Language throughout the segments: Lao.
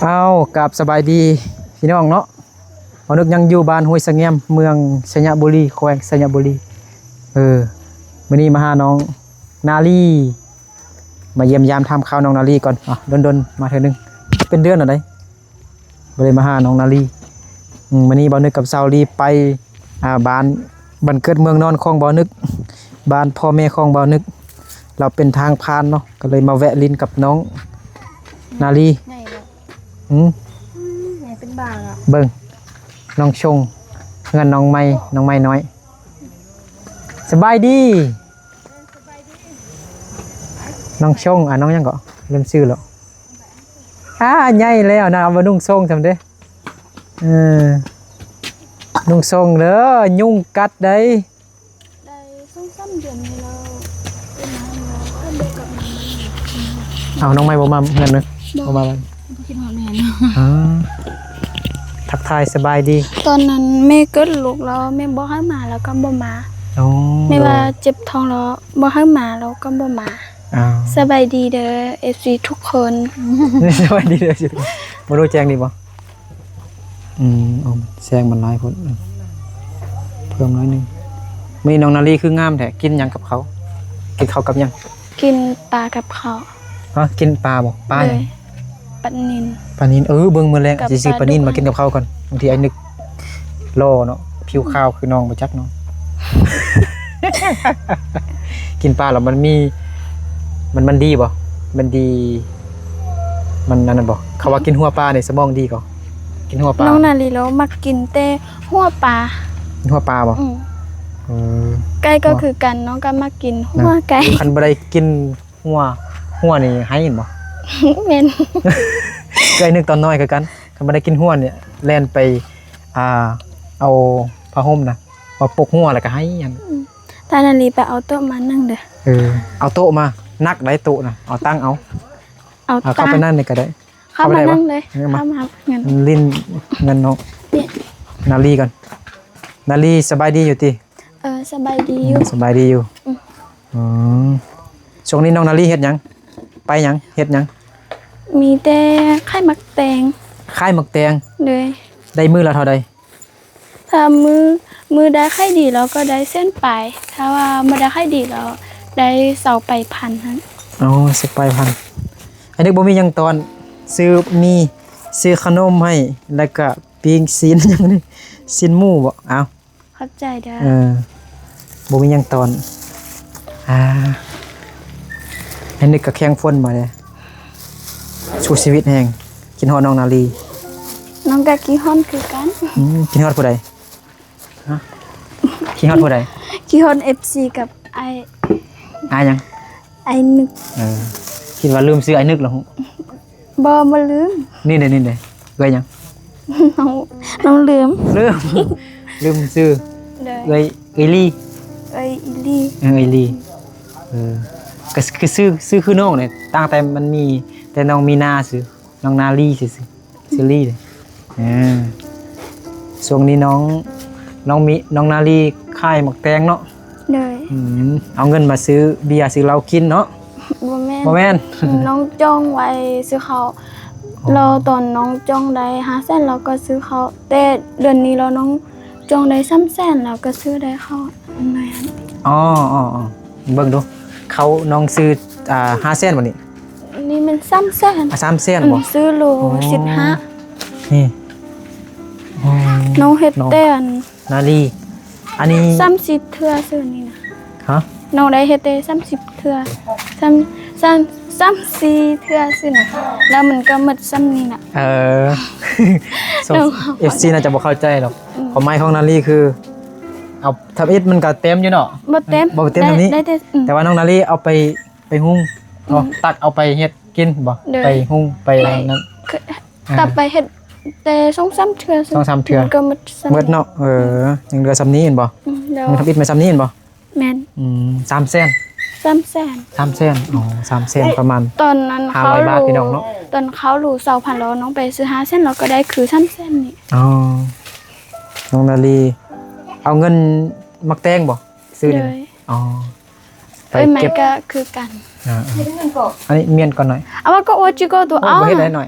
ອ້າວ ກາບສະບາຍດີພີ່ນ້ອງເນາະ. ບ່າວນຶກຍັງຢູ່ບ້ານຫ້ວຍສະແງມ ເມືອງໄຊຍະບູລີ ແຂວງໄຊຍະບູລີ. ເອີ ມື້ນີ້ມາຫານ້ອງນາລີ ມາຢ້ຽມຢາມຖາມຂ່າວນ້ອງນາລີກ່ອນ. ອ່ະ ດົນໆ ມາເທື່ອໜຶ່ງ ເປັນເດືອນແລ້ວໃດ໋ ບໍ່ໄດ້ມາຫານ້ອງນາລີ. ອືມ ມື້ນີ້ບ່າວນຶກກັບສາວລີໄປ ອ່າ ບ້ານ ບ້ານເກີດເມືອງນອນຂອງບ່າວນຶກ ບ້ານພໍ່ແມ່ຂອງບ່າວນຶກ. ລາວເປັນທາງຜ່ານເນາະ ກໍເລີຍມາແວະຫຼິ້ນກັບນ້ອງນາລີ. ໃຫຍ່ເນາະ ອືມ ອືມ ໃຫຍ່ເປັນບາງອະ. ເບິ່ງ ນ້ອງຊົງ ເຮືອນນ້ອງໃໝ່ ນ້ອງໃໝ່ນ້ອຍ. ສະບາຍດີ ນ້ອງຊົງ ອ່າ ນ້ອງຫຍັງເກາະ ລືມຊື່ແລ້ວ. ອ່າ ໃຫຍ່ແລ້ວນະ ເອົາມານຸ່ງຊົງຊ້ຳເດ້. ເອີ ນຸ່ງຊົງເດີ ຍຸງກັດໃດ໋. ໄດ້ສອງສາມເດືອນນີ້ແລ້ວ ເປັນຫຍັງເນາະ ເພິ່ນບໍ່ກັບມາ. ເອົາ ນ້ອງໃໝ່ບໍ່ມາເຮືອນເນາະ? ບໍ່ ບໍ່ມາບ້ານ. ບໍ່ຄິດຮອດແມ່ເນາະ. ອ່າ ທັກທາຍສະບາຍດີ. ຕອນນັ້ນແມ່ເກີດລູກແລ້ວ ແມ່ບໍ່ໃຫ້ມາ ແລ້ວກໍບໍ່ມາ. ໂອ້ ແມ່ວ່າເຈັບທ້ອງແລ້ວບໍ່ໃຫ້ມາ ແລ້ວກໍບໍ່ມາ. ອ້າວ ສະບາຍດີເດີ ເອັຟຊີ ທຸກຄົນ. ສະບາຍດີເດີ ເອັຟຊີ ທຸກຄົນ. ບໍ່ຮູ້ແຈ້ງດີບໍ່? ອືມ ໂອ້ ແສງມັນຫຼາຍໂພດ ເພີ່ມໜ້ອຍໜຶ່ງ. ມື້ນີ້ນ້ອງນາລີຄືງາມແທ້ ກິນຫຍັງກັບເຂົ້າ? ກິນເຂົ້າກັບຫຍັງ? ກິນປາກັບເຂົ້າ. ຮະ ກິນປາບໍ່? ປາຫຍັງ? ເອີ ປານິນ. ປານິນ ເອີ ເບິ່ງມື້ແລງ ຊິຊື້ປານິນມາກິນກັບເຂົ້າກ່ອນ. ບາງທີອ້າຍນຶກຫຼໍ່ເນາະ ຜິວຂາວຄືນ້ອງບໍ່ຈັກເນາະ. ກິນປາແລ້ວມັນມີ ມັນ ມັນດີບໍ່? ມັນດີ ມັນອັນນັ້ນບໍ່? ເຂົາວ່າກິນຫົວປານີ້ສະໝອງດີກໍ ກິນຫົວປາ. ນ້ອງນາລີລາວມັກກິນແຕ່ຫົວປາ. ກິນຫົວປາບໍ່? ອືມ ເອີ ໄກ່ກໍຄືກັນ ນ້ອງກໍມັກກິນຫົວໄກ່. ຄັນບໍ່ໄດ້ກິນຫົວ ຫົວນີ້ໄຫ້ແມ່ນບໍ່? ແມ່ນ. ຄືອ້າຍນຶກຕອນນ້ອຍຄືກັນ ຄັນບໍ່ໄດ້ກິນຫົວນີ້ແລ່ນໄປ ອ່າ ເອົາຜ້າຫົ່ມນະ ມາປົກຫົວແລ້ວກໍໄຫ້ຫັ້ນ. ອືມ ຕານາລີໄປເອົາໂຕະມານັ່ງເດີ. ເອີ ເອົາໂຕະມາ ໜັກໄດ໋ໂຕະນະ ເອົາຕັ້ງເອົາ. ເອົາ ເອົາເຂົ້າໄປນັ້ນນີ້ກໍໄດ້. ເຂົ້າມານັ່ງເລີຍ. ເຂົ້າມາ ເຂົ້າມາຫັ້ນ ຫຼິ້ນເງິນນ້ອງນາລີກ່ອນ. ນາລີສະບາຍດີຢູ່ຕິ? ເອີ ສະບາຍດີຢູ່. ອືມ ສະບາຍດີຢູ່. ອືມ ອືມ ຊ່ວງນີ້ນ້ອງນາລີເຮັດຫຍັງ? ໄປຫຍັງ? ເຮັດຫຍັງ? ມີແຕ່ຂາຍໝາກແຕງ. ຂາຍໝາກແຕງ? ໂດຍ. ໄດ້ມື້ລະເທົ່າໃດ? ຖ້າມື້ ມື້ໃດຂາຍດີລາວກໍໄດ້ແສນປາຍ ຖ້າວ່າບໍ່ໄດ້ຂາຍດີລາວໄດ້ຊາວປາຍພັນຫັ້ນ. ອໍ ຊາວປາຍພັນ. ອັນນີ້ບໍ່ມີຫຍັງຕອນ ຊື້ໝີ່ ຊື້ຂະໜົມໃຫ້ ແລ້ວກະປີ້ງຊີ້ນຫຍັງນີ້ ຊີ້ນໝູບໍ? ອ້າວ ຂອບໃຈເດີ. ເອີ ບໍ່ມີຫຍັງຕອນ. ອ່າ ອັນນີ້ກໍແຂ່ງຝົນມາເດ້ ສູ້ຊີວິດແຮງ. ຄິດຮອດນ້ອງນາລີ. ນ້ອງກໍຄິດຮອດຄືກັນ. ອືມ ຄິດຮອດຜູ້ໃດ? ຮະ ຄິດຮອດຜູ້ໃດ? ຄິດຮອດເອັຟຊີກັບອ້າຍ. ອ້າຍຫຍັງ? ອ້າຍນຶກ. ເອີ ຄິດວ່າລືມຊື່ອ້າຍນຶກແລ້ວ. ບໍ່ ບໍ່ລືມ. ນີ້ເດ້ ນີ້ເດ້ ເອື້ອຍຫຍັງ? ນ້ອງ ນ້ອງລືມ ລືມ ລືມຊື່. ໂດຍ. ເອື້ອຍ ເອື້ອຍລີ. ເອື້ອຍອີລີ. ເອີ ເອື້ອຍລີ. ເອີ ກໍຄືຊື່ ຊື່ຄືນ້ອງເດ້ ຕັ້ງແຕ່ມັນມີແຕ່ນ້ອງມີນາຊື່ ນ້ອງນາລີຊື່ ຊື່ ຊື່ລີເດ້. ເອີ ຊ່ວງນີ້ນ້ອງ ນ້ອງມີ ນ້ອງນາລີຂາຍໝາກແຕງເນາະ. ໂດຍ. ອືມ ເອົາເງິນມາຊື້ເບຍຊື້ເຫຼົ້າກິນເນາະ. ບໍ່ແມ່ນ ບໍ່ແມ່ນ ນ້ອງຈ່ອງໄວ້ຊື້ເຂົ້າ. ອໍ ແລ້ວຕອນນ້ອງຈ່ອງໄດ້ຫ້າແສນ ລາວກໍຊື້ເຂົ້າ ແຕ່ເດືອນນີ້ລາວນ້ອງຈ່ອງໄດ້ສາມແສນ ລາວກໍຊື້ໄດ້ເຂົ້າໜ້ອຍຫັ້ນ. ອໍ ເບິ່ງດູ ເຂົ້ານ້ອງຊື້ ອ່າ ຫ້າແສນບໍ່ນີ້? ນີ້ແມ່ນສາມແສນ. ອ່າ ສາມແສນບໍ່? ອືມ ຊື້ໂລ ອໍ ສິບຫ້າ. ນີ້ ອໍ ນ້ອງເຮັດແຕ່ອັນ ນາລີ ອັນນີ້ສາມສິບເທື່ອຊື່ນີ້ນະ. ຮະ? ນ້ອງໄດ້ເຮັດແຕ່ສາມສິບເທື່ອ ສາມ ສາມ ສາມສີ່ເທື່ອຊື່ນະ ແລ້ວມັນກໍໝົດສ່ຳນີ້ນະ. ເອີ ເອັຟຊີໜ້າຈະບໍ່ເຂົ້າໃຈດອກ. ອືມ ຄວາມໝາຍຂອງນາລີຄື ເອົາ ທຳອິດມັນກໍເຕັມຢູ່ເນາະ. ບໍ່ເຕັມ ບໍ່ເຕັມ ໄດ້ ສ່ຳນີ້ ໄດ້ແຕ່ ອືມ ແຕ່ວ່ານ້ອງນາລີເອົາໄປ ໄປຫຸ່ງເນາະ. ອືມ ຕັກເອົາໄປເຮັດກິນບໍ່? ໂດຍ. ໄປຫຸ່ງ ໄປ ໄປ ອັນນັ້ນ ອ່າ ກັບໄປເຮັດແຕ່ສອງສາມເທື່ອ ສອງສາມເທື່ອ ມັນກໍໝົດສ່ຳ ໝົດເນາະ. ເອີ ອືມ ຍັງເຫຼືອສ່ຳນີ້ແມ່ນບໍ່? ອືມ ໂດຍ. ມັນທຳອິດມາສ່ຳນີ້ແມ່ນບໍ່? ແມ່ນ. ອືມ ສາມແສນ. ສາມແສນ. ສາມແສນ. ອໍ ສາມແສນ ປະມານ ຕອນນັ້ນ ຫ້າຮ້ອຍບາດ ພີ່ນ້ອງເນາະ. ຕອນເຂົ້າໂລຊາວພັນ ແລ້ວນ້ອງໄປຊື້ຫ້າແສນ ແລ້ວກໍໄດ້ຄືສາມແສນນີ້. ອໍ ນ້ອງນາລີເອົາເງິນໝາກແຕງບໍ່? ຊື້ນີ້. ໂດຍ. ອໍ ໄປເກັບ ເອີຍ ມັນກໍຄືກັນ. ອ່າໆ ອັນນີ້ມ້ຽນກ່ອນໜ້ອຍ. ອາວາກໍໂອຈິໂກໂຕ ໂອ້ຍ ເອົາ ບໍ່ເຮັດໄດ້ໜ້ອຍ.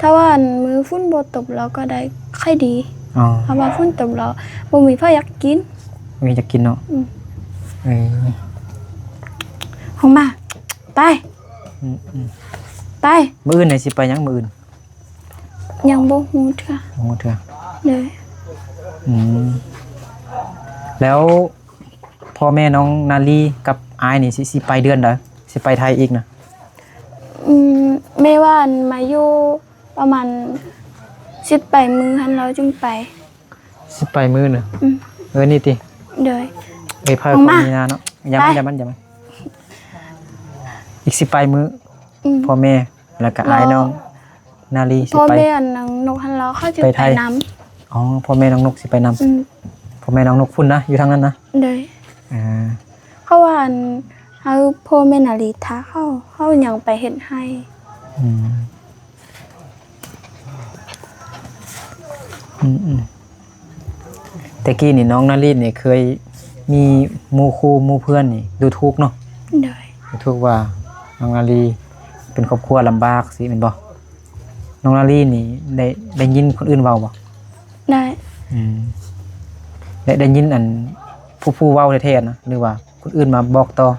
ຖ້າວ່າອັນມື້ຝົນບໍ່ຕົກ ລາວກໍໄດ້ໄຂ່ດີ. ອໍ ຖ້າວ່າຝົນຕົກແລ້ວບໍ່ມີໃຜຢາກກິນ. ບໍ່ມີຢາກກິນເນາະ. ອືມ ເອີ ອອກມາ ໄປ ອືມໆ ໄປ. ມື້ອື່ນນີ້ຊິໄປຫຍັງ? ມື້ອື່ນຍັງບໍ່ຮູ້ເທື່ອ. ຍັງບໍ່ຮູ້ເທື່ອ. ໂດຍ. ອືມ ແລ້ວພໍ່ແມ່ນ້ອງນາລີກັບອ້າຍນີ້ ຊິ ຊິໄປເດືອນໃດ? ຊິໄປໄທອີກນະ? ອືມ ແມ່ວ່າອັນມາຢູ່ປະມານສິບປາຍມື້ຫັ້ນ ລາວຈຶ່ງໄປ. ສິບປາຍມື້ນະ? ອືມ ເອີ ນີ້ຕິ? ໂດຍ. ເອີ ພາຍ ອອກມາ ມີນາເນາະ. ຢ່າມັນ ໄປ ຢ່າມັນ ຢ່າມັນ. ອີກສິບປາຍມື້. ອືມ ພໍ່ແມ່ ແລ້ວກະອ້າຍນ້ອງນາລີຊິໄປ. ພໍ່ແມ່ອັນນ້ອງນົກຫັ້ນ ລາວເຂົາຈະໄປນຳ. ອໍ ພໍ່ແມ່ນ້ອງນົກຊິໄປນຳ. ອືມ ພໍ່ແມ່ນ້ອງນົກພຸ້ນນະ ຢູ່ທາງນັ້ນນະ. ໂດຍ. ອ່າ ເພາະວ່າອັນ ເຮົາ ພໍ່ແມ່ນາລີຖ້າເຂົາ ເຮົາຍັງໄປເຮັດໄຮ່. ອືມ ອືມໆ ແຕ່ກີ້ນີ້ນ້ອງນາລີນີ້ເຄີຍມີໝູ່ຄູ່ໝູ່ເພື່ອນນີ້ດູຖູກເນາະ. ໂດຍ. ດູຖູກວ່ານ້ອງນາລີເປັນຄອບຄົວລຳບາກຊີ້ແມ່ນບໍ່? ນ້ອງນາລີນີ້ໄດ້ ໄດ້ຍິນຄົນອື່ນເວົ້າບໍ່? ໄດ້. ອືມ ໄດ້ ໄດ້ຍິນອັນຜູ້ ຜູ້ເວົ້າແທ້ໆນະ ຫຼືວ່າຄົນອື່ນມາບອກຕໍ່?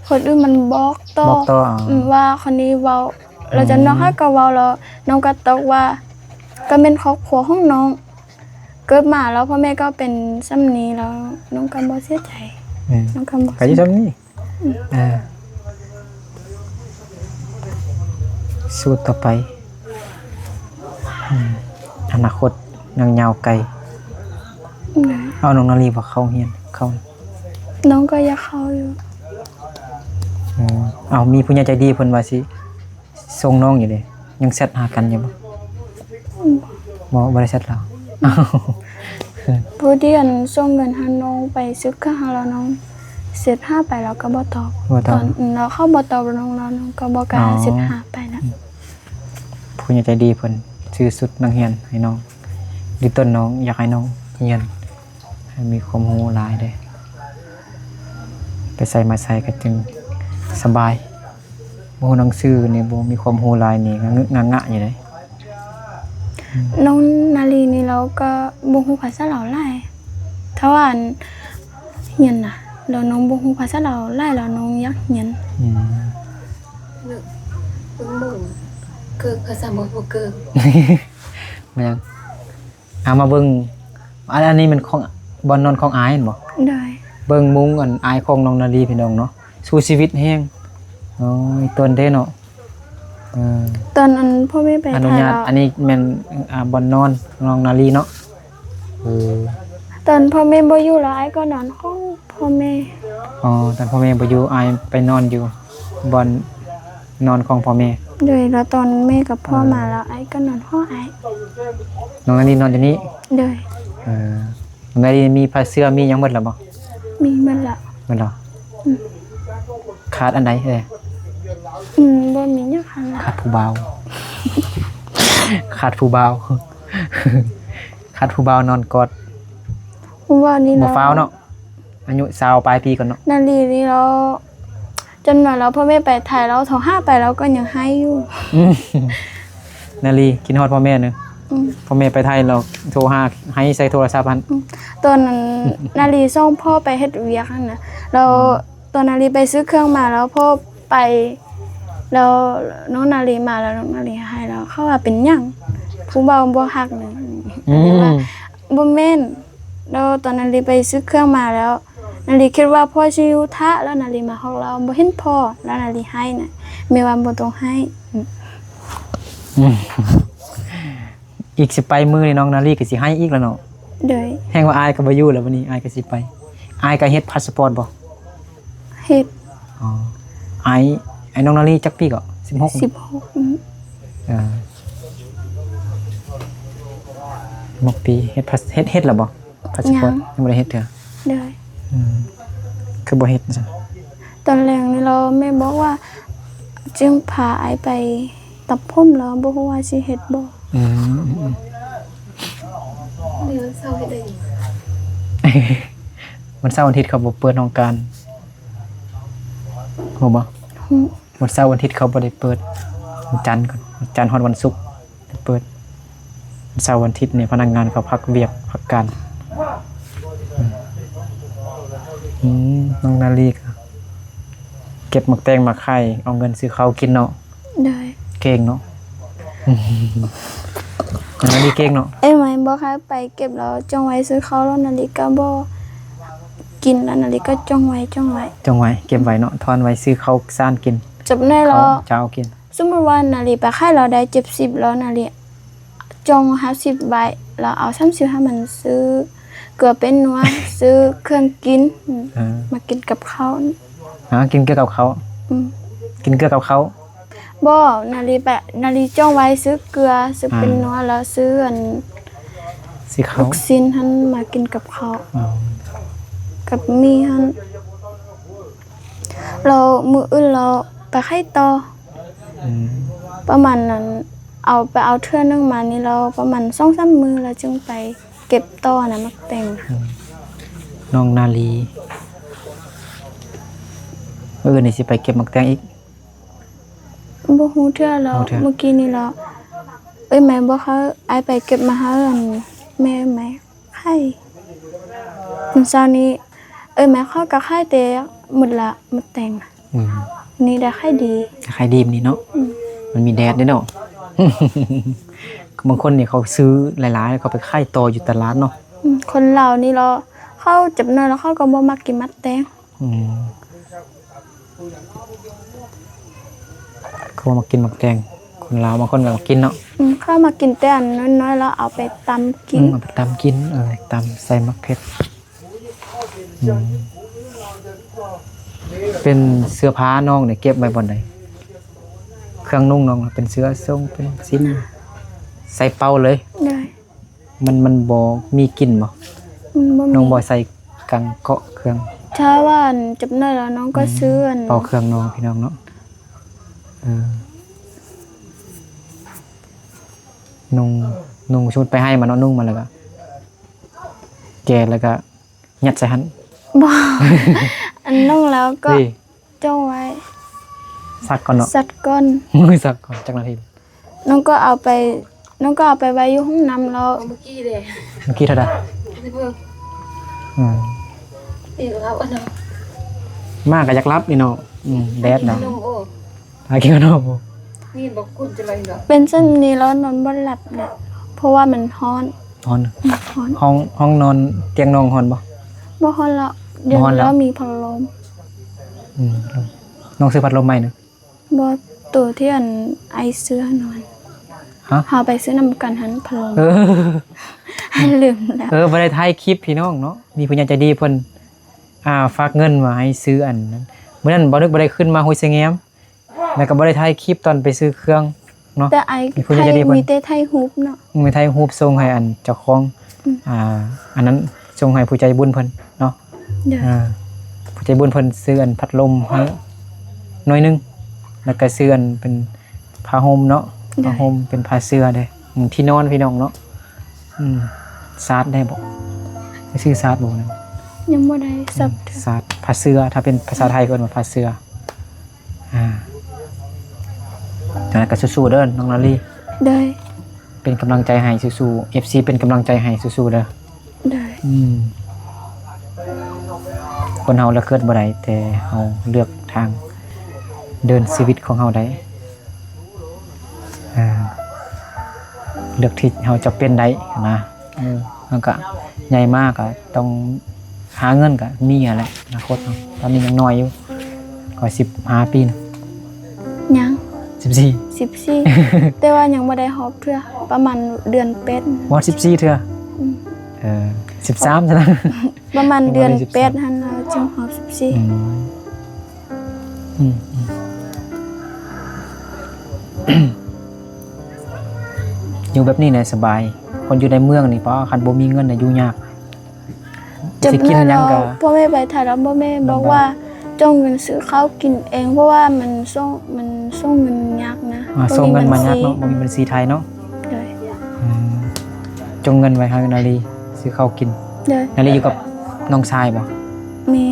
ຄົນອື່ນມັນບອກຕໍ່. ບອກຕໍ່. ອໍ ອືມ ວ່າຄົນນີ້ເວົ້າ. ອໍ ແລ້ວຈາກນັ້ນເຮົາກໍເວົ້າ ແລ້ວນ້ອງກໍຕົກວ່າ ກໍແມ່ນຄອບຄົວຂອງນ້ອງ ເກີດມາແລ້ວພໍ່ແມ່ກໍເປັນສ່ຳນີ້ ແລ້ວນ້ອງກໍບໍ່ເສຍໃຈ. ອືມ ນ້ອງກໍບໍ່ ກໍຢູ່ສ່ຳນີ້. ເອີ ສູ້ຕໍ່ໄປ. ອືມ ອະນາຄົດຍັງຍາວໄກ. ອືມ ເອົາ ນ້ອງນາລີບໍ່ເຂົ້າໂຮງຮຽນ? ເຂົ້າ. ນ້ອງກໍຢາກເຂົ້າຢູ່. ອືມ ເອົາ ມີຜູ້ໃຫຍ່ໃຈດີເພິ່ນວ່າຊິ ສົ່ງນ້ອງຢູ່ເດ ຍັງແຊັດຫາກັນຢູ່ບໍ່? ອືມ ບໍ່ ບໍ່ໄດ້ແຊັດລາວ. ຜູ້ທີ່ອັນສົ່ງເງິນໃຫ້ນ້ອງໄປຊື້ເຄື່ອງຫັ້ນ ແລ້ວນ້ອງແຊັດຫາໄປ ລາວກໍບໍ່ຕອບ. ບໍ່ຕອບ. ຕອນ ອືມ ລາວເຂົາບໍ່ຕອບນ້ອງ ແລ້ວນ້ອງກໍບໍ່ກ້າ ອໍ ແຊັດຫາໄປນະ. ອືມ ຜູ້ໃຫຍ່ໃຈດີເພິ່ນຊື້ຊຸດນັກຮຽນໃຫ້ນ້ອງ ດີຕົ້ນນ້ອງ ຢາກໃຫ້ນ້ອງຮຽນ ໃຫ້ມີຄວາມຮູ້ຫຼາຍເດ້ ໄປໃສມາໃສກໍຈຶ່ງສະບາຍ. ບໍ່ຮູ້ໜັງສືນີ້ ບໍ່ມີຄວາມຮູ້ຫຼາຍນີ້ ງະງະງະຢູ່ເດ້. ອືມ ນ້ອງນາລີນີ້ລາວກໍບໍ່ຮູ້ພາສາລາວຫຼາຍ ຖ້າວ່າອັນຮຽນນະ ແລ້ວນ້ອງບໍ່ຮູ້ພາສາລາວຫຼາຍ ແລ້ວນ້ອງຢາກຮຽນ. ອືມ ເບິ່ງໝູ່ເກີກພາສາບໍ່ ບໍ່ເກີກ. ແມ່ນ. ເອົາມາເບິ່ງ ອັນ ອັນນີ້ແມ່ນຂອງ ບ່ອນນອນຂອງອ້າຍແມ່ນບໍ່? ໂດຍ. ເບິ່ງມຸ້ງອັນອ້າຍຂອງນ້ອງນາລີພີ່ນ້ອງເນາະ ສູ້ຊີວິດແຮງ. ໂອ້ຍ ຕົນເດ້ເນາະ. ເອີ ຕອນອັນພໍ່ແມ່ໄປ ອະນຸຍາດ ຖ່າຍລາວ ອັນນີ້ແມ່ນ ອ່າ ບ່ອນນອນນ້ອງນາລີເນາະ. ເອີ ຕອນພໍ່ແມ່ບໍ່ຢູ່ລະ ອ້າຍກໍນອນຫ້ອງພໍ່ແມ່. ອໍ ຕອນພໍ່ແມ່ບໍ່ຢູ່ ອ້າຍໄປນອນຢູ່ບ່ອນ ນອນຂອງພໍ່ແມ່. ໂດຍ. ແລ້ວຕອນແມ່ກັບພໍ່ມາແລ້ວ ອ້າຍກໍນອນຫ້ອງອ້າຍ. ນ້ອງນາລີນອນຢູ່ນີ້? ໂດຍ. ເອີ ນ້ອງນາລີມີຜ້າເສື່ອ ມີຫຍັງໝົດແລ້ວບໍ່? ມີໝົດແລ້ວ. ໝົດແລ້ວ. ອືມ. ຂາດອັນໃດເອີຍ? ອືມ ບໍ່ມີຫຍັງຂາດ. ຂາດຜູ້ບ່າວ. ຂາດຜູ້ບ່າວ. ຂາດຜູ້ບ່າວນອນກອດ. ຜູ້ບ່າວນີ້ ບໍ່ຟ້າວເນາະ. ອາຍຸຊາວປາຍປີກ່ອນເນາະ. ນາລີນີ້ລາວ ຈົນວ່າລາວ ພໍ່ແມ່ໄປໄທ ລາວໂທຫາໄປ ລາວກໍຍັງໄຫ້ຢູ່. ອືມ ນາລີຄິດຮອດພໍ່ແມ່ເນາະ. ອືມ ພໍ່ແມ່ໄປໄທ ລາວໂທຫາ ໄຫ້ໃສ່ໂທລະສັບຫັ້ນ. ອືມ ຕອນນັ້ນ ນາລີສົ່ງພໍ່ໄປເຮັດວຽກຫັ້ນນະ ແລ້ວ ອືມ ຕອນນາລີໄປຊື້ເຄື່ອງມາ ແລ້ວພໍ່ໄປ ແລ້ວນ້ອງນາລີມາ ແລ້ວນ້ອງນາລີໄຫ້ ແລ້ວເຂົາວ່າ ເປັນຫຍັງ ຜູ້ບ່າວບໍ່ຮັກນະ. ອືມ ວ່າ ບໍ່ແມ່ນ. ແລ້ວຕອນນາລີໄປຊື້ເຄື່ອງມາແລ້ວ ນາລີຄິດວ່າພໍ່ຊິຢູ່ຖ້າ ແລ້ວນາລີມາຮອດ ລາວບໍ່ເຫັນພໍ່ ແລ້ວນາລີໄຫ້ນະ. ແມ່ວ່າບໍ່ຕ້ອງໄຫ້. ອືມ ອີກສິບປາຍມື້ນີ້ ນ້ອງນາລີກໍຊິໄຫ້ອີກແລ້ວເນາະ. ໂດຍ. ແຮ່ງວ່າອ້າຍກໍບໍ່ຢູ່ແລ້ວ ບັດນີ້ອ້າຍກໍຊິໄປ. ອ້າຍກໍເຮັດພາສະປອດບໍ່? ເຮັດ. ອໍ ອ້າຍ ອ້າຍນ້ອງນາລີຈັກປີເກາະ? ສິບຫົກ. ສິບຫົກ. ອືມ ເອີ ຫົກປີ. ເຮັດພາສ ເຮັດ ເຮັດແລ້ວບໍ່? ພາສະປອດ. ຍັງ ຍັງບໍ່ໄດ້ເຮັດເທື່ອ. ໂດຍ. ອືມ ຄືບໍ່ເຮັດຊັ້ນ? ຕອນແລງນີ້ລາວ ແມ່ບອກວ່າ ຈຶ່ງພາອ້າຍໄປຕັດຜົມ ລາວບໍ່ຮູ້ວ່າຊິເຮັດບໍ່. ອືມ ອືມ ອືມ. ມື້ວັນເສົາເຮັດໄດ້. ວັນເສົາວັນອາທິດເຂົາບໍ່ເປີດຫ້ອງການ ຮູ້ບໍ່? ຮູ້. ວັນເສົາວັນອາທິດເຂົາບໍ່ໄດ້ເປີດ. ວັນຈັນກ່ອນ ວັນຈັນຮອດວັນສຸກ. ເປີດ ເສົາວັນທິດນີ້ພະນັກງານເຂົາພັກວຽກພັກການ. ອືມ ອືມ ນ້ອງນາລີກໍເກັບໝາກແຕງໝາກໄຂ່ ເອົາເງິນຊື້ເຂົ້າກິນເນາະ. ໂດຍ. ເກັ່ງເນາະ. ນ້ອງນາລີເກັ່ງເນາະ. ເອີຍ ໄມບໍ່ຄ່ອຍໄປເກັບ ແລ້ວຈ່ອງໄວ້ຊື້ເຂົ້າ ແລ້ວນາລີກໍບໍ່ກິນ ແລ້ວນາລີກໍຈ່ອງໄວ້ ຈ່ອງໄວ້ ຈ່ອງໄວ້ ເກັບໄວ້ເນາະ ທ້ອນໄວ້ຊື້ເຂົ້າສານກິນ ຈັກໜ້ອຍແລ້ວ ເຂົ້າເຈົ້າກິນ. ສົມມຸດວ່ານາລີໄປຂາຍ ລາວໄດ້ເຈັດສິບ ລາວນາລີຈ່ອງຫ້າສິບໄວ້ ລາວເອົາສາມສິບໃຫ້ມັນຊື້ເກືອແປ້ງນົວ ຊື້ເຄື່ອງກິນ ເອີ ມາກິນກັບເຂົ້າ. ຫາ ກິນເກືອກັບເຂົ້າ. ອືມ ກິນເກືອກັບເຂົ້າ. ບໍ່ ນາລີໄປ ນາລີຈ້ອງໄວ້ຊື້ເກືອ ຊື້ແປ້ງນົວ ແລ້ວຊື້ອັນ ຊື້ເຂົ້າ ລູກຊີ້ນຫັ້ນມາກິນກັບເຂົ້າ. ອໍ ກັບໝີ່ຫັ້ນ ແລ້ວມື້ອື່ນລາວໄປຂາຍຕໍ່. ອືມ ປະມານນັ້ນ ເອົາ ໄປເອົາເທື່ອໜຶ່ງມານີ້ ແລ້ວປະມານສອງສາມມື້ ແລ້ວຈຶ່ງໄປເກັບຕໍ່ນະ ໝາກແຕງ. ອືມ ນ້ອງນາລີ ມື້ອື່ນນີ້ຊິໄປເກັບໝາກແຕງອີກ. ບໍ່ຮູ້ເທື່ອແລ້ວ ບໍ່ຮູ້ເທື່ອ ມື້ກີ້ນີ້ແລ້ວ ເອີຍ ໄມບໍ່ຄ່ອຍ ໄອໄປເກັບມາໃຫ້ອັນ ແມ່ໄມ ໄຂ່ ມື້ເຊົ້ານີ້ ເອີຍ ແມ່ເຂົາກໍຂາຍແຕ່ໝົດລະ ໝົດແຕ່ງ. ອືມ ນີ້ໄດ້ຂາຍດີ ຂາຍດີມື້ນີ້ເນາະ. ອືມ ມັນມີແດດເດ້ເນາະ. ບາງຄົນນີ້ເຂົາຊື້ຫຼາຍໆ ເຂົາໄປຂາຍຕໍ່ຢູ່ຕະຫຼາດເນາະ. ອືມ ຄົນລາວນີ້ລະ ເຂົາຈັກໜ້ອຍລະ ເຂົາກໍບໍ່ມັກກິນໝາກແຕງ. ອືມ ເຂົາມັກກິນໝາກແຕງ ຄົນລາວບາງຄົນກໍມັກກິນເນາະ. ອືມ ເຂົາມັກກິນແຕ່ອັນນ້ອຍໆ ແລ້ວເອົາໄປຕຳກິນ. ອືມ ເອົາໄປຕຳກິນ ເອີ ຕຳໃສ່ໝາກເຜັດ. ອືມ ເປັນເສື້ອຜ້ານ້ອງນີ້ເກັບໄວ້ບ່ອນໃດ? ເຄື່ອງນຸ່ງນ້ອງເປັນເສື້ອໂສ້ງ ເປັນສິ້ນ ໃສ່ເປົາເລີຍ. ໂດຍ. ມັນ ມັນບໍ່ມີກິ່ນບໍ່? ມັນບໍ່ມີ. ນ້ອງບໍ່ໃສ່ກັງເກາະເຄື່ອງ? ຖ້າວ່າອັນຈັກໜ້ອຍແລ້ວ ນ້ອງກໍ ອືມ ຊື້ອັນ ເປົາເຄື່ອງນ້ອງ ພີ່ນ້ອງເນາະ. ເອີ ນຸ່ງ ນຸ່ງ ສົມມຸດໄປໄຮ່ມາເນາະ ນຸ່ງມາແລ້ວກໍແກ່ແລ້ວກໍຍັດໃສ່ຫັ້ນ. ບໍ່ ອັນນຸ່ງແລ້ວກໍ ນີ້ ຈ່ອງໄວ້ ຊັກກ່ອນເນາະ ຊັກກ່ອນ ຊັກກ່ອນ ຈັກນາທີ? ນ້ອງກໍເອົາໄປ ນ້ອງກໍເອົາໄປໄວ້ຢູ່ຫ້ອງນ້ຳແລ້ວ. ເມື່ອກີ້ເດ້ ເມື່ອກີ້ເທົ່າໃດ? ອືມ ຕີກັບເຮົາອັນນັ້ນ ໝາກໍຢາກຫຼັບນີ້ເນາະ. ອືມ ແດດເນາະ ຫາກິນຂະໜົມ. ນີ້ບໍ່ກຸ້ນຈະໄລເນາະ ເປັນຊັ້ນນີ້ແລ້ວນອນບໍ່ຫຼັບແຫຼະ ເພາະວ່າມັນຮ້ອນ. ຮ້ອນ ອືມ ຮ້ອນ. ຫ້ອງ ຫ້ອງນອນຕຽງນ້ອງຮ້ອນບໍ່? ບໍ່ຮ້ອນແລ້ວ ດຽວນີ້ແລ້ວມີພັດລົມ. ອືມ ນ້ອງຊື້ພັດລົມໃໝ່ນະ? ບໍ່ ໂຕທີ່ອັນໄອຊື້ໃຫ້ນອນ. ຮະ? ເຮົາໄປຊື້ນຳກັນຫັ້ນ ພັດລົມ. ເອີ ລືມແລ້ວ. ເອີ ບໍ່ໄດ້ຖ່າຍຄລິບພີ່ນ້ອງເນາະ ມີຜູ້ໃຫຍ່ໃຈດີເພິ່ນ ອ່າ ຝາກເງິນມາໃຫ້ຊື້ອັນນັ້ນ. ມື້ນັ້ນບໍ່ນຶກບໍ່ໄດ້ຂຶ້ນມາຫ້ວຍສະແງມ ແລ້ວກໍບໍ່ໄດ້ຖ່າຍຄລິບຕອນໄປຊື້ເຄື່ອງເນາະ. ແຕ່ໄອ ມີຜູ້ໃຫຍ່ໃຈດີເພິ່ນ ມີແຕ່ຖ່າຍຮູບເນາະ. ອືມ ມີຖ່າຍຮູບສົ່ງໃຫ້ອັນເຈົ້າຂອງ ອືມ ອ່າ ອັນນັ້ນ ສົ່ງໃຫ້ຜູ້ໃຈບຸນເພິ່ນເນາະ. ໂດຍ. ອ່າ ຜູ້ໃຈບຸນເພິ່ນຊື້ອັນພັດລົມໃຫ້ໜ້ອຍໜຶ່ງ ແລ້ວກໍຊື້ອັນເປັນຜ້າຫົ່ມເນາະ. ໂດຍ. ຜ້າຫົ່ມເປັນຜ້າເສື່ອເດ້ ອືມ ທີ່ນອນພີ່ນ້ອງເນາະ. ອືມ ຊາດໄດ້ບໍ່? ໄດ້ຊື້ຊາດບໍ່ນັ້ນ? ຍັງບໍ່ໄດ້ສັບເທື່ອ. ອືມ ຊາດ ຜ້າເສື່ອ ຖ້າເປັນພາສາໄທກໍເອີ້ນວ່າຜ້າເສື່ອ. ອ່າ ຈັ່ງໃດກໍສູ້ໆເດີນ້ອງລາລີ. ໂດຍ. ເປັນກຳລັງໃຈໃຫ້ສູ້ໆ ເອັຟຊີເປັນກຳລັງໃຈໃຫ້ສູ້ໆເດີ. ໂດຍ. ອືມ ຄົນເຮົາລະເກີດບໍ່ໄດ້ ແຕ່ເຮົາເລືອກທາງເດີນຊີວິດຂອງເຮົາໄດ້. ອ່າ ເລືອກທີ່ເຮົາຈະເປັນໄດ້ນະ. ເອີ ເຮົາກະໃຫຍ່ມາກະຕ້ອງຫາເງິນ ກະມີຫັ້ນແຫຼະອະນາຄົດເຮົາ. ຕອນນີ້ຍັງນ້ອຍຢູ່ ກໍສິບຫ້າປີນະ. ຍັງ ສິບສີ່ ສິບສີ່ ແຕ່ວ່າຍັງບໍ່ໄດ້ຮອບເທື່ອ ປະມານເດືອນແປດ ຮອດສິບສີ່ເທື່ອ. ອືມ ເອີ ສິບສາມຊັ້ນນະ ປະມານເດືອນແປດຫັ້ນ ເຮົາຈຶ່ງຮອບສິບສີ່. ອືມ ອືມ ອືມ ຢູ່ແບບນີ້ແຫຼະສະບາຍ. ຄົນຢູ່ໃນເມືອງນີ້ ປະ ຄັນບໍ່ມີເງິນນະຢູ່ຍາກ. ຈະກິນຫຍັງກໍ ພໍ່ແມ່ໄປຖ່າຍລຳ ພໍ່ແມ່ບອກວ່າ ລຳບາກ ຈົ່ງເງິນຊື້ເຂົ້າກິນເອງ ເພາະວ່າມັນສົ່ງ ມັນສົ່ງເງິນຍາກນະ. ອ່າ ບໍ່ມີບັນຊີ ສົ່ງເງິນມາຍາກເນາະ ບໍ່ມີບັນຊີໄທເນາະ. ໂດຍ. ອືມ ຈົ່ງເງິນໄວ້ໃຫ້ນາລີຊື້ເຂົ້າກິນ. ໂດຍ. ນາລີຢູ່ກັບນ້ອງຊາຍບໍ່? ແມ່.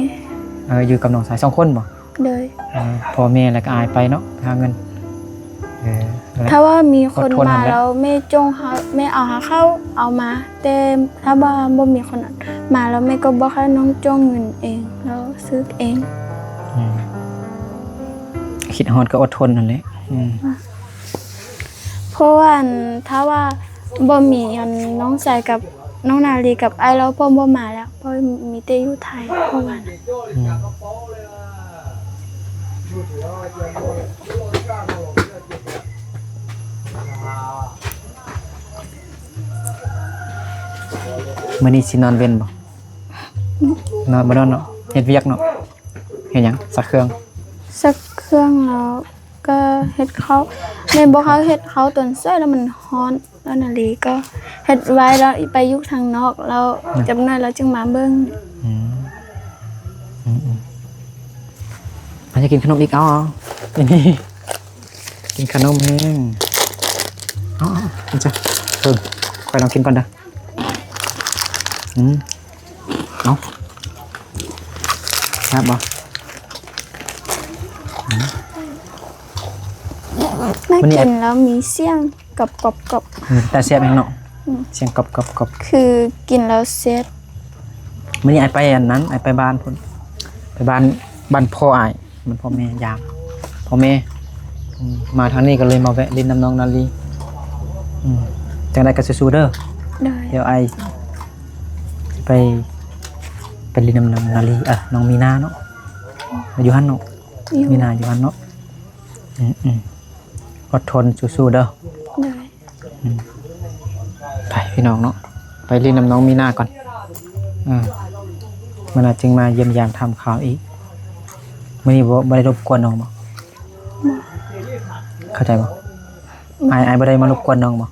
ເອີ ຢູ່ກັບນ້ອງຊາຍ ສອງຄົນບໍ່? ໂດຍ. ເອີ ພໍ່ແມ່ແລ້ວກໍອ້າຍໄປເນາະ ໄປຫາເງິນ. ເອີ ນັ້ນແຫຼະ ຖ້າວ່າມີຄົນມາແລ້ວ ແມ່ຈົ່ງເຮົາ ແມ່ເອົາຫາເຂົາເອົາມາ ແຕ່ຖ້າວ່າບໍ່ມີຄົນມາແລ້ວ ແມ່ກໍບອກໃຫ້ນ້ອງຈົ່ງເງິນເອງ ແລ້ວຊື້ເອງ. ອືມ ຄິດຮອດກໍອົດທົນນັ້ນແຫຼະ. ອືມ ເພາະວ່າ ອັນ ຖ້າວ່າບໍ່ມີ ອັນ ນ້ອງຊາຍກັບນ້ອງນາລີກັບອ້າຍລາວ ເພິ່ນບໍ່ມາແລ້ວ ເພາະມີແຕ່ຢູ່ໄທ ເພາະວ່າ ອືມ ມື້ນີ້ຊິນອນເວັນບໍ່? ນອນ ບໍ່ນອນເນາະ ເຮັດວຽກເນາະ. ເຮັດຫຍັງ? ຊັກເຄື່ອງ ຊັກເຄື່ອງ ແລ້ວກໍເຮັດເຂົ້າ. ແມ່ບໍ່ເຂົ້າເຮັດເຂົ້າຕອນເຊົ້າ ແລ້ວມັນຮ້ອນ ແລ້ວນາລີກໍເຮັດໄວ້ ແລ້ວໄປຢູ່ທາງນອກ ແລ້ວ ອືມ ຈັກໜ້ອຍແລ້ວຈຶ່ງມາເບິ່ງ. ອືມ ອືມໆ ອາ ຢາກກິນຂະໜົມອີກ? ເອົາ ເອົາ ກິນຂະໜົມແຮງ. ເອົາໆ ກິນຊະ. ເບິ່ງ ຂ້ອຍລອງກິນກ່ອນເດີ. ອືມ ເອົາ ແຊບບໍ່? ອືມ ໜ້າ ມື້ນີ້ ກິນແລ້ວມີສຽງ ກອບໆໆ ອືມ ຕາແຊບແຮງເນາະ. ອືມ ສຽງກອບໆໆ ຄືກິນແລ້ວແຊບ. ມື້ນີ້ອ້າຍໄປອັນນັ້ນ ອ້າຍໄປບ້ານພຸ້ນ ໄປບ້ານ ບ້ານພໍ່ອ້າຍ ມັນພໍ່ແມ່ ຢາມພໍ່ແມ່. ອືມ ມາທາງນີ້ກໍເລີຍມາແວະຫຼິ້ນນຳນ້ອງນາລີ. ອືມ ຈັ່ງໃດກໍສູ້ໆເດີ. ໂດຍ ດຽວອ້າຍຊິໄປ ໄປຫຼິ້ນນຳນ້ອງນາລີ ເອີ ນ້ອງມີນາເນາະ. ຢູ່ຫັ້ນເນາະ ຢູ່ ມີນາຢູ່ຫັ້ນເນາະ. ອືມໆ ອົດທົນສູ້ໆເດີ. ໂດຍ. ອືມ ໄປພີ່ນ້ອງເນາະ ໄປຫຼິ້ນນຳນ້ອງມີນາກ່ອນ. ເອີ ມື້ໜ້າຈຶ່ງມາຢ້ຽມຢາມຖາມຂ່າວອີກ. ມື້ນີ້ບໍ່ ບໍ່ໄດ້ລົບກວນນ້ອງບໍ່? ບໍ່. ເຂົ້າໃຈບໍ່? ບໍ່. ອ້າຍ ອ້າຍບໍ່ໄດ້ມາລົບກວນນ້ອງບໍ່?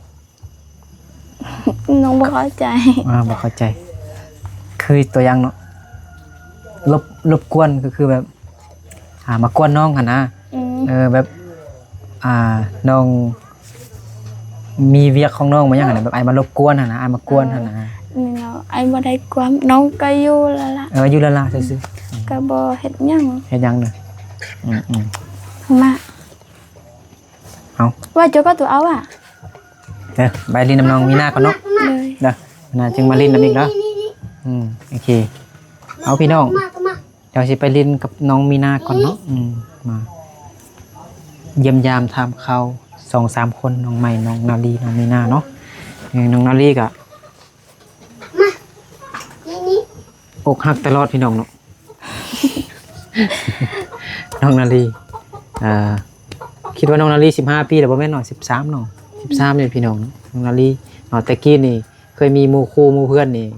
ນ້ອງບໍ່ເຂົ້າໃຈ. ອ່າ ບໍ່ເຂົ້າໃຈ ຄືຕົວຢ່າງເນາະ ລົບ ລົບກວນກໍຄືແບບ ອ່າ ມາກວນນ້ອງຫັ້ນນະ. ອືມ ເອີ ແບບ ອ່າ ນ້ອງມີວຽກຂອງນ້ອງມາຫຍັງຫັ້ນນະ ແບບອ້າຍມາລົບກວນຫັ້ນນະ ອ້າຍມາກວນຫັ້ນນະ. ເອີ ນີ້ເນາະ ອ້າຍບໍ່ໄດ້ກວນ ນ້ອງກໍຢູ່ລະລະ ເອີ ຢູ່ລະລະຊື່ໆ ກໍບໍ່ເຮັດຫຍັງ ເຮັດຫຍັງເດີ. ອືມໆ ມາ ເອົາ ວ່າເຈົ້າກໍຕົວເອົາອະ ເດີ ໄປຫຼິ້ນນຳນ້ອງມີນາກ່ອນເນາະ. ໂດຍ ເດີ ນາຈຶ່ງມາຫຼິ້ນນຳອີກເນາະ. ອືມ ໂອເຄ ເອົາພີ່ນ້ອງ ເຈົ້າຊິໄປຫຼິ້ນກັບນ້ອງມີນາກ່ອນເນາະ. ອືມ ມາຢ້ຽມຢາມຖາມຂ່າວສອງສາມຄົນ ນ້ອງໃໝ່ ນ້ອງນາລີ ນ້ອງມີນາເນາະ. ເອີ ນ້ອງນາລີກະ ມາ ນີ້ໆ ອົກຫັກຕະຫຼອດພີ່ນ້ອງເນາະ. ນ້ອງນາລີ ເອີ ຄິດວ່ານ້ອງນາລີສິບຫ້າປີແລ້ວບໍ່ແມ່ນເນາະ ສິບສາມເນາະ ສິບສາມນີ້ພີ່ນ້ອງ. ນ້ອງນາລີເນາະ ແຕ່ກີ້ນີ້ເຄີຍມີໝູ່ຄູ່ໝູ່ເພື່ອນນີ້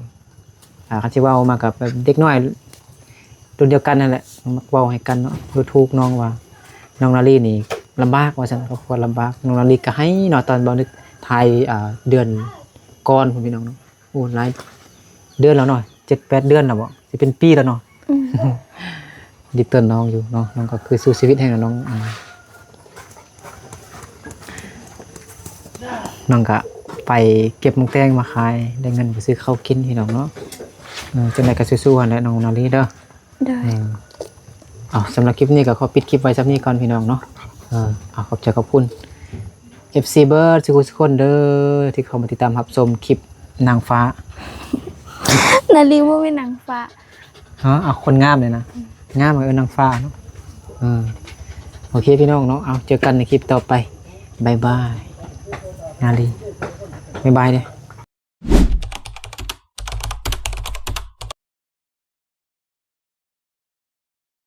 ອ່າ ຄັນຊິເວົ້າມາກັບແບບເດັກນ້ອຍລຸ້ນດຽວກັນນັ້ນແຫຼະ ມັກເວົ້າໃຫ້ກັນເນາະ ດູຖູກນ້ອງວ່າ ນ້ອງນາລີນີ້ລຳບາກວ່າຊັ້ນ ຄອບຄົວລຳບາກ. ນ້ອງນາລີກໍໄຫ້ເນາະ ຕອນເບົານຶກຖ່າຍ ອ່າ ເດືອນກ່ອນພຸ້ນພີ່ນ້ອງເນາະ. ໂອ້ ຫຼາຍເດືອນແລ້ວເນາະ ເຈັດແປດເດືອນແລ້ວບໍ ຊິເປັນປີແລ້ວເນາະ. ອືມ ດີເຕີນນ້ອງຢູ່ເນາະ ນ້ອງກໍຄືສູ້ຊີວິດແຮງເນາະ ນ້ອງ ອ່າ ນ້ອງກະໄປເກັບໝາກແຕງມາຂາຍ ໄດ້ເງິນໄປຊື້ເຂົ້າກິນພີ່ນ້ອງເນາະ. ເອີ ຈັ່ງໃດກໍສູ້ໆຫັ້ນແຫຼະນ້ອງນາລີເດີ. ໂດຍ ເອີ ເອົາ ສຳລັບຄລິບນີ້ກໍຂໍປິດຄລິບໄວ້ສ່ຳນີ້ກ່ອນພີ່ນ້ອງເນາະ. ເອີ ເອົາ ຂອບໃຈຂອບຄຸນ ເອັຟຊີ ເບີດ ສຸກໆຄົນເດີ ທີ່ເຂົ້າມາຕິດຕາມຮັບຊົມຄລິບນາງຟ້າ. ນາລີບໍ່ແມ່ນນາງຟ້າ. ຮະ? ເອົາ ຄົນງາມເລີຍນະ ງາມ ເອີ້ນນາງຟ້າເນາະ. ເອີ ໂອເຄພີ່ນ້ອງເນາະ ເອົາ ເຈີກັນໃນຄລິບຕໍ່ໄປ ບາຍບາຍ ນາລີ ບາຍບາຍເດີ້.